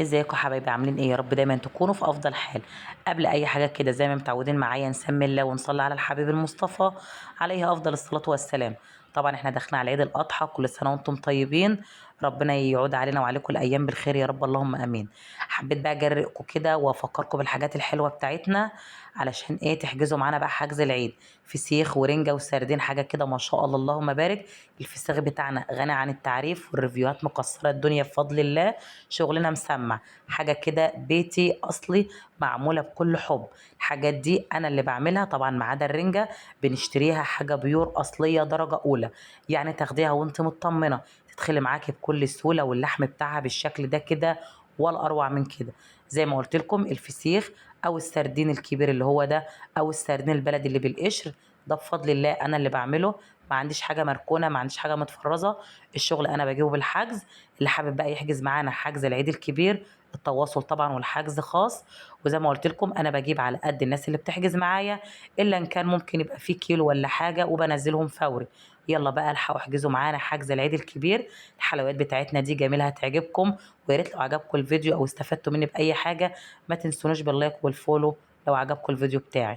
ازيكم حبايبي؟ عاملين ايه؟ يا رب دايما تكونوا في افضل حال. قبل اي حاجة كده زي ما متعودين معايا نسمي الله ونصلي على الحبيب المصطفى عليه افضل الصلاة والسلام. طبعا احنا داخلين على عيد الاضحى، كل سنة وانتم طيبين، ربنا يعود علينا وعليكم الايام بالخير يا رب، اللهم امين. حبيت بقى اجرئكم كده وافكركم بالحاجات الحلوة بتاعتنا علشان ايه تحجزوا معانا بقى حجز العيد. فسيخ ورنجه وسردين، حاجة كده ما شاء الله اللهم بارك. الفسيخ بتاعنا غني عن التعريف، والريفيوهات مكسرة الدنيا بفضل الله، شغلنا مسمع، حاجة كده بيتي اصلي معمولة بكل حب. الحاجات دي انا اللي بعملها طبعا، ما عدا الرنجه بنشتريها حاجة pure اصلية درجه اولى، يعني تاخديها وانت مطمنه، تدخلي معاكي بكل سهولة، واللحم بتاعها بالشكل ده كده ولا اروع من كده. زي ما قلت لكم الفسيخ او السردين الكبير اللي هو ده، او السردين البلدي اللي بالقشر ده، بفضل الله انا اللي بعمله، ما عنديش حاجة مركونة، ما عنديش حاجة متفرزه، الشغل انا بجيبه بالحجز. اللي حابب بقى يحجز معانا حجز العيد الكبير، التواصل طبعا والحجز خاص. وزي ما قلت لكم انا بجيب على قد الناس اللي بتحجز معايا، الا ان كان ممكن يبقى في كيلو ولا حاجة وبنزلهم فوري. يلا بقى الحقوا احجزوا معانا حجز العيد الكبير. الحلويات بتاعتنا دي جميلة هتعجبكم، ويا ريت لو عجبكم الفيديو او استفدتوا مني باي حاجة ما تنسوناش بال like وال follow لو عجبكم الفيديو بتاعي.